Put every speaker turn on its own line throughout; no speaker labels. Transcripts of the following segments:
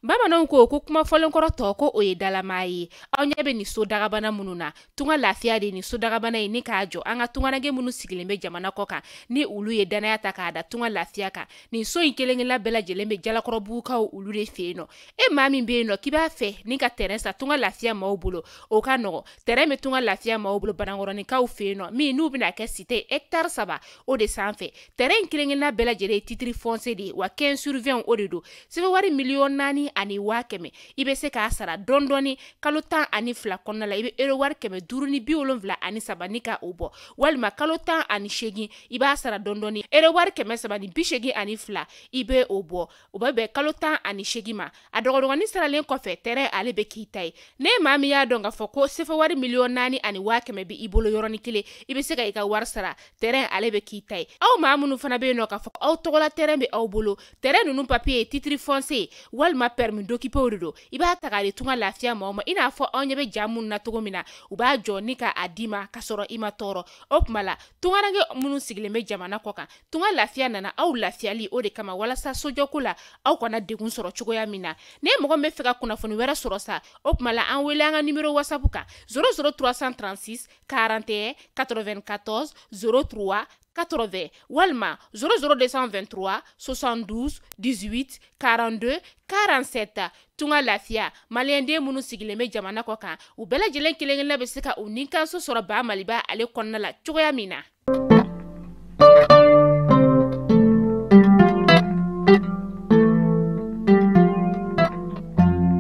Bamananw ko ko kuma fɔlenkɔrɔ tɔ ko o ye dalamaa ye. Aw ɲɛ bɛ nin so dagabana minnu na, Tunga Lafiya de nin so dagabana ye ni k'a jɔ an ka tungaranke minnu sigilen bɛ jamana kɔ kan, ni olu ye danaya ta k'a da Tunga Lafiya kan. Nin so in kelen-kelenna bɛɛ lajɛlen bɛ Jalakɔrɔbugukaw olu de fɛ yen nɔ. E maa min bɛ yen nɔ k'i b'a fɛ ni ka terrain san Tunga Lafiya maaw bolo, o ka nɔgɔ. Terrain bɛ Tunga Lafiya maaw bolo Banankɔrɔninkaw fɛ yen nɔ, min n'u bɛna kɛ cité hectare 3 o de sanfɛ. Terrain in kelen-kelenna bɛɛ lajɛlen ye titre foncier de ye, wa 15 sur 20 o de don. Sɛbɛn wari 4,100,000 i bɛ se k'a sara dɔɔni dɔɔni kalo 12 kɔnɔna la. I bɛ euro wari 573 ni ka o bɔ, walima kalo 18 i b'a sara dɔɔni dɔɔni euro wari 382 i bɛ o bɔ. O bɛ bɛn kalo 18 ma. A dɔgɔdɔgɔnin saralen kɔfɛ, terrain ale bɛ k'i ta ye. Ne maa min y'a dɔn k'a fɔ ko sefa wari 4,100,000 bɛ i bolo yɔrɔnin kelen, i bɛ se ka i ka wari sara, terrain ale bɛ k'i ta ye. Aw maa minnu fana bɛ yen nɔ k'a fɔ aw tɔgɔla terrain bɛ aw bolo, terrain ninnu papier ye titre foncier walima permis d'occuper de don, i b'a ta k'a di Tunga Lafiya maaw ma. I n'a fɔ aw ɲɛ bɛ ja minnu na cogo min na, u b'a jɔ ni k'a d'i ma k'a sɔrɔ i ma tɔɔrɔ. O tuma la tungaranke minnu sigilen bɛ jamana kɔ kan, Tunga Lafiya nana aw lafiyali o de kama, walasa sojɔko la aw kana degun sɔrɔ cogoya min na. Ni mɔgɔ min bɛ fɛ ka kunnafoni wɛrɛ sɔrɔ sa, o tuma la an wele an ka numéro WhatsApp kan 00 336 41 94 03 80 walima 00 223 72 18 42 47. Tunga Lafiya, maliyɛnden minnu sigilen bɛ jamana kɔ kan, u bɛɛ lajɛlen kelen-kelenna bɛ se ka u nikanso sɔrɔ Ba Maliba ale kɔnɔna la cogoya min na.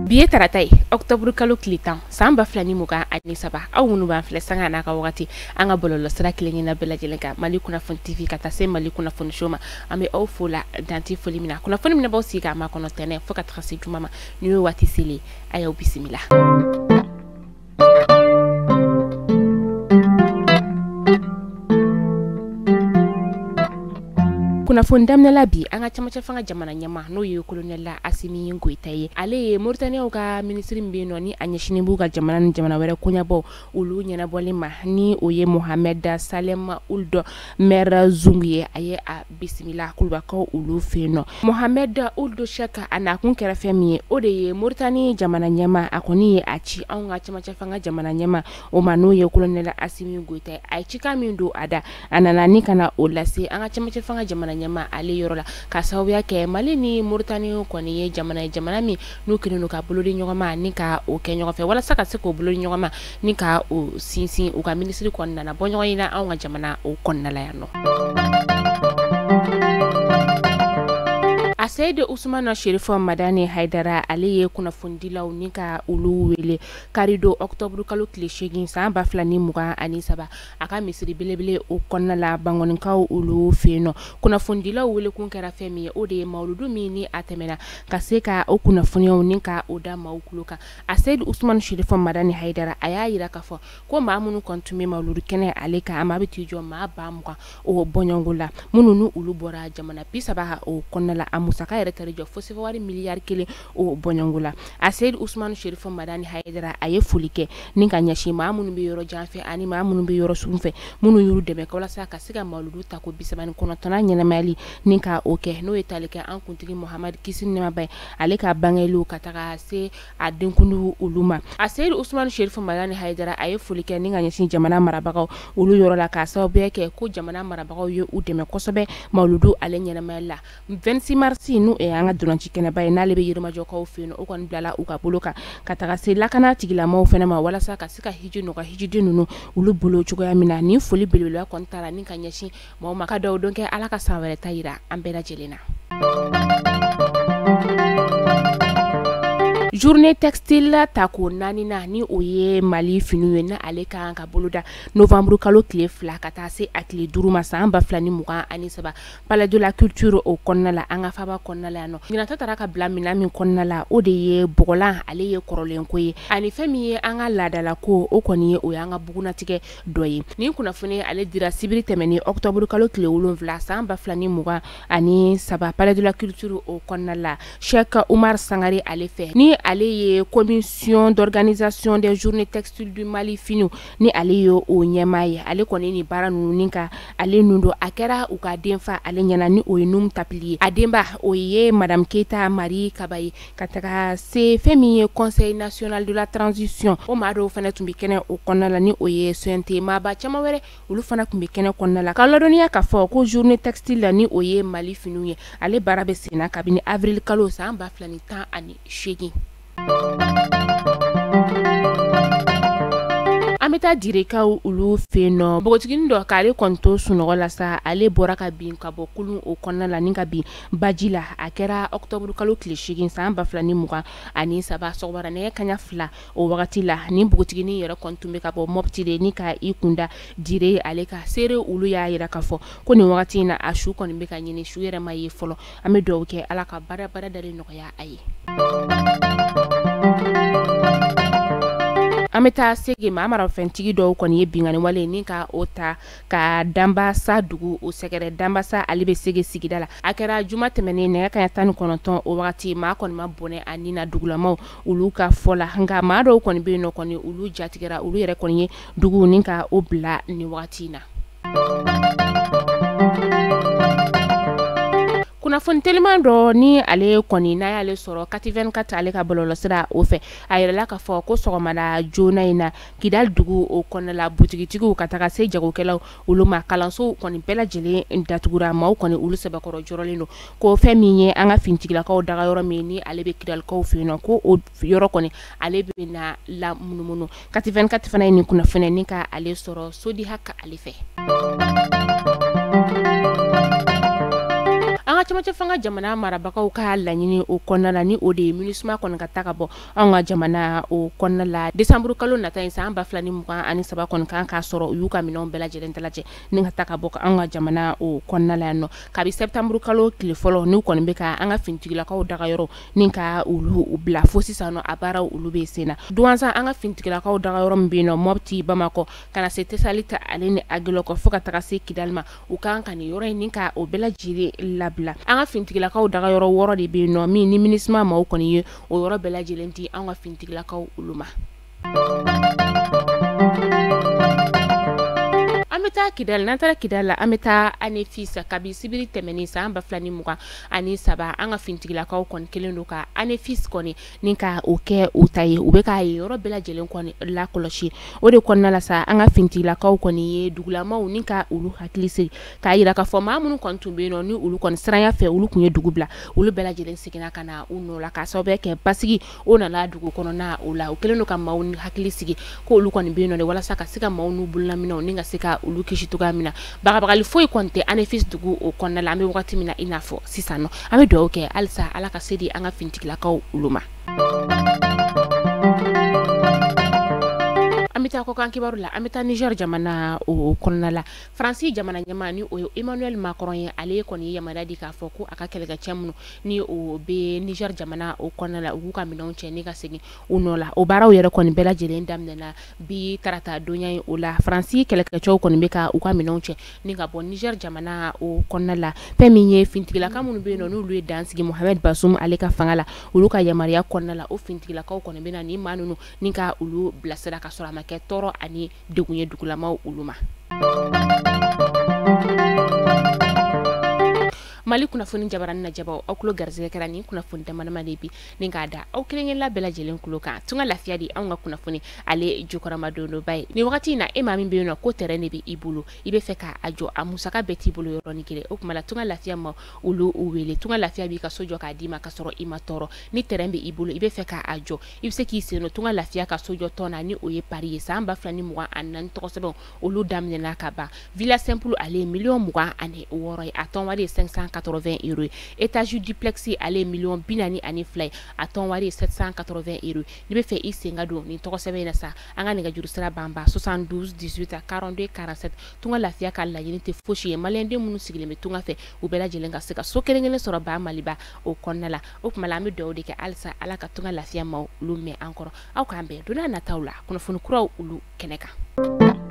Bi ye tarata ye, octobre kalo tile 10 san 2023. Aw minnu b'an filɛ sanga n'a ka wagati, an ka bɔlɔlɔsira kelen-kelenna bɛɛ lajɛlen kan, Mali Kunnafoni TV ka taa se Mali Kunnafoni Show ma, an bɛ aw fo la dante foli min na. Kunnafoni min b'aw sigi k'a makɔnɔ tɛnɛn fo ka taga se juma ma, n'o ye waati selen, a y'aw bisimila. Kunnafoni daminɛ la bi, an ka camancɛ fanga jamana ɲɛmaa n'o ye colonel Asimi Goyita ye, ale ye Mauritaniaw ka minisiri min bɛ yen nɔ ni a ɲɛsinnen b'u ka jamana ni jamana wɛrɛ koɲɛbɔ olu ɲɛnabɔli ma, ni o ye Mohamed Salem Ould Merzoug ye, a ye a bisimila Kulubakaw olu fɛ yen nɔ. Mohamed Ould Cheikh a nakun kɛra fɛn min ye, o de ye Mauritanie jamana ɲɛmaa, a kɔni ye a ci anw ka camancɛ fanga jamana ɲɛmaa o ma, n'o ye colonel Asimi Goyita ye. A ye cikan min don a da, a nana ni ka na o lase an ka camancɛ fanga jamana ɲɛmaa ale yɔrɔ la, ka sababuya kɛ Mali ni Mauritanie kɔni ye jamana ye, jamana min n'u kɛlen don ka bolodi ɲɔgɔn ma ni ka o kɛ ɲɔgɔn fɛ, walasa ka se k'o bolodi ɲɔgɔn ma ni ka o sinsin. U ka minisiri kɔni nana bɔ ɲɔgɔn ye na anw ka jamana o kɔnɔna la yan nɔ. Aseyidi Usumana Sherifo Madani Hayidara, ale ye kunnafonidilaw ni ka olu wele karidon octobre kalo tile 8 san 2023, a ka misiri belebele o kɔnɔna la Bankɔnikaw olu fɛ yen nɔ. Kunnafonidilaw welekun kɛra fɛn min ye, o de ye mawuludu min ni a tɛmɛna ka se ka o kunnafoniyaw ni ka o da maaw tulo kan. Aseyidi Usumana Sherifo Madani Hayidara, a y'a yira k'a fɔ ko maa minnu kɔni tun bɛ mawuludu kɛnɛ ale kan, a maa bɛ t'i jɔ maa 20,000 o bɔɲɔgɔnko la, minnu ni olu bɔra jamana 30 o kɔnɔna la. A musaka yɛrɛ taara jɔ fo sefa wari miliyari 1 o bɔɲɔgɔnko la. Aseyidi Usumana Sherifo Madani Hayidara, a ye foli kɛ ni ka ɲɛsin maa minnu bɛ yɔrɔ jan fɛ ani maa minnu bɛ yɔrɔ surun fɛ, minnu y'u dɛmɛ walasa ka se ka mawuludu ta ko 39nan ɲɛnamayali ni ka o kɛ, n'o ye tali kɛ an kuntigi Muhamadu kisi ni nɛɛma b'a ye, ale ka bangeliw ka taga se a denkundiw olu ma. Aseyidi Usumana Sherifo Madani Hayidara, a ye foli kɛ ni ka ɲɛsin jamana marabagaw olu yɔrɔ la, k'a sababuya kɛ ko jamana marabagaw ye u dɛmɛ kosɛbɛ mawuludu ale ɲɛnamayali la. 26 mars n'o ye an ka dolanci kɛnɛba ye, n'ale bɛ Yirimajɔkaw fɛ yen nɔ, o kɔni bilala u ka bolo kan ka taga se lakana tigilamɔgɔw fana ma, walasa ka se ka hiji nɔgɔya hijiden ninnu olu bolo cogoya min na. Nin foli belebeleba kɔni taara ni ka ɲɛsin maaw ma, ka dugawu don kɛ Ala ka san wɛrɛ ta yira an bɛɛ lajɛlen na. Journée textile tako 4nan ni o ye Mali finiw ye, ni ale kan ka boloda novembre kalo tile 2 ka taa se a tile 5 ma san 2023 Palais de la Culture o kɔnɔna la, an ka faba kɔnɔna la yan nɔ. Ɲinan ta taara ka bila minɛn min kɔnɔna la, o de ye bɔgɔlan, ale ye kɔrɔlen ko ye, ani fɛn min ye an ka laadala ko, o kɔni ye o y'an ka bugunatigɛ dɔ ye. Nin kunnafoni ale dira sibiri tɛmɛnen octobre kalo tile 7 san 2023 Palais de la Culture o kɔnɔna la, Cheikh Oumar Sangare ale fɛ, ni ale ye commission d'organisation des journées textiles du Mali finiw ni ale ye o ɲɛmaa ye, ale kɔni ni baara ninnu ni ka ale nun don a kɛra u ka denfa ale ɲɛna ni o ye Numu Tapili ye. A denba o ye madame Keita Marie Kaba ye ka taga se fɛn min ye conseil national de la transition o maa dɔw fana tun bɛ kɛnɛ o kɔnɔna la ni o ye CNT maaba caman wɛrɛ olu fana tun bɛ kɛnɛ kɔnɔna la. Ka ladɔnniya k'a fɔ ko journée textile la ni o ye Mali finiw ye, ale baara bɛ senna kabini avril kalo san 2018. An bɛ taa Direkaw olu fɛ yen nɔ, npogotiginin dɔ k'ale kɔni to sunɔgɔ la sa, ale bɔra ka bin ka bɔ kulun o kɔnɔna la ni ka bin baji la. A kɛra octobre kalo tile 8 san 2023 sɔgɔmada nɛgɛ kanɲɛ 2 o wagati la. Ni npogotiginin yɛrɛ kɔni tun bɛ ka bɔ Mopti de ni ka i kunda Dire ale ka seere olu y'a yira k'a fɔ ko nin wagati in na a su kɔni bɛ ka ɲini, su yɛrɛ ma ye fɔlɔ. An bɛ dugawu kɛ Ala ka baara baara dalen nɔgɔya a ye. An bɛ taa Sege maa marafɛntigi dɔw kɔni ye binkanni wale ni ka o ta ka Danbasa dugu o sɛgɛrɛ. Danbasa ale bɛ Sege sigida la. A kɛra juma tɛmɛnen nɛgɛ kanɲɛ 19 o wagati, maa kɔni ma bɔnɛ a ni na dugulamaw olu ka fɔ la, nka maa dɔw kɔni bɛ yen nɔ kɔni olu jatigɛra, olu yɛrɛ kɔni ye dugu ni ka o bila nin wagati in na. Kunnafoni teliman dɔ ni ale kɔni n'a y'ale sɔrɔ Kati 24 ale ka bɔlɔlɔsira o fɛ, a yirala k'a fɔ ko sɔgɔmada joona in na Kidali dugu o kɔnɔna la, butigitigiw ka taga se jagokɛlaw olu ma, kalansow kɔni bɛɛ lajɛlen datugura, maaw kɔni olu sɛbɛkɔrɔ jɔrɔlen don ko fɛn min ye an ka finitigilakaw daga yɔrɔ min ni ale bɛ Kidalikaw fɛ yen nɔ, ko o yɔrɔ kɔni ale bɛ na la munumunu. Kati 24 fana ye nin kunnafoni ni ka ale sɔrɔ Sodi Haka ale fɛ. An ka cɛmancɛ fanga jamana marabagaw ka laɲini o kɔnɔna la ni o de ye MINUSMA kɔni ka ta ka bɔ anw ka jamana o kɔnɔna la décembre kalo nata in san 2023 kɔni kan k'a sɔrɔ u y'u ka minɛnw bɛɛ lajɛlen dalajɛ ni ka ta ka bɔ anw ka jamana o kɔnɔna la yan nɔ. Kabi septembre kalo tile fɔlɔ n'u kɔni bɛ ka an ka finitigilakaw daga yɔrɔ ni ka olu bila fo sisan nɔ, a baaraw olu bɛ sen na. Duwanzan an ka finitigilakaw daga yɔrɔ min bɛ yen nɔ Mopti Bamakɔ ka na se Tesalita ale ni Agelɔkɔ fo ka taga se Kidali ma, u kan ka nin yɔrɔ in ni ka o bɛɛ lajɛlen labila. An ka finitigilakaw daga yɔrɔ 6 de bɛ yen nɔ min ni MINUSMA maaw kɔni ye o yɔrɔ bɛɛ lajɛlen di an ka finitigilakaw olu ma. An bɛ taa Kidali, n'an taara Kidali la an bɛ taa Anefis kabi sibiri tɛmɛnen san 2023 an ka finitigilakaw kɔni kelen don ka Anefis kɔni ni ka o kɛ u ta ye, u bɛ k'a ye yɔrɔ bɛɛ lajɛlen kɔni lakɔlɔsi. O de kɔnɔna la sa an ka finitigilakaw kɔni ye dugulamaw ni ka olu hakili sigi k'a yira k'a fɔ maa minnu kɔni tun bɛ yen nɔ ni olu kɔni siranya fɛ olu tun ye dugu bila, olu bɛɛ lajɛlen seginna ka na u nɔ la k'a sababu kɛ basigi o nana dugu kɔnɔna o la. U kɛlen don ka maaw hakili sigi ko olu kɔni bɛ yen nɔ de walasa ka se ka maaw n'u bololaminɛw ni ka se ka olu kisi cogoya min na. Bagabagali foyi kɔni tɛ Anefis dugu o kɔnɔna la an bɛ wagati min na i n'a fɔ sisan nɔ. An bɛ dugawu kɛ halisa Ala ka se di an ka finitigilakaw olu ma. An bɛ taa kɔkan kibaru la, an bɛ taa Niger jamana o kɔnɔna la. Faransi jamana ɲɛmaa ni o ye Emmanuel Macron ye, ale kɔni ye yamaruya di k'a fɔ ko a ka kɛlɛkɛcɛ minnu ni o bɛ Niger jamana o kɔnɔna la, u k'u ka minɛnw cɛ ni ka segin u nɔ la. O baaraw yɛrɛ kɔni bɛɛ lajɛlen daminɛna bi tarata donya in o la. Faransi kɛlɛkɛcɛw kɔni bɛ ka u ka minɛnw cɛ ni ka bɔ Niger jamana o kɔnɔna la. Fɛn min ye finitigilaka minnu bɛ yen nɔ n'olu ye dan sigi Mohamed Bazoum ale ka fanga la, olu ka yamaruya kɔnɔna la, o finitigilakaw kɔni bɛ na ni maa ninnu ni ka olu bilasira ka sɔrɔ a ma kɛ tɔɔrɔ ani degun ye dugulamaw olu ma. Mali kunnafoni jabarani na jabaw aw tulo garisɛgɛ kɛra nin kunnafoni damadama de bi ni k'a da aw kelenkelenna bɛɛ lajɛlen tulo kan. Tunga lafiya di anw ka kunnafoni ale jukɔrɔma dondoba ye. Nin wagati in na e maa min bɛ yen nɔ ko terrain de bɛ i bolo, i bɛ fɛ k'a jɔ, a musaka bɛɛ t'i bolo yɔrɔnin kelen, o tuma la Tunga lafiya ma olu wele. Tunga lafiya b'i ka so jɔ k'a d'i ma ka sɔrɔ i ma tɔɔrɔ. Ni terrain bɛ i bolo i bɛ fɛ k'a jɔ, i bɛ se k'i sen don Tunga lafiya ka so jɔ tɔn na ni o ye Paris ye san 2024 tɔgɔ sɛbɛnw olu daminɛna ka ban. Villa simple ale ye miliyɔn 26 ye, a tɔn wari ye 580 euros ye. Étage duplex ale ye miliyɔn 42 ye, a tɔn wari ye 780 euros. N'i bɛ fɛ i sen ka don nin tɔgɔ sɛbɛn in na sa, an ka nɛgɛjuru sira banba 72 18 42 47. Tunga lafiya ka laɲini tɛ fosi ye maliyɛnden minnu sigilen bɛ tunga fɛ, u bɛɛ lajɛlen ka se ka so kelen kelen sɔrɔ ba Maliba o kɔnɔna la. O tuma la an bɛ dugawu de kɛ halisa Ala ka Tunga lafiya maaw olu mɛn an kɔrɔ. Aw k'an bɛn don n'a nataw la kunnafoni kuraw olu kɛnɛ kan.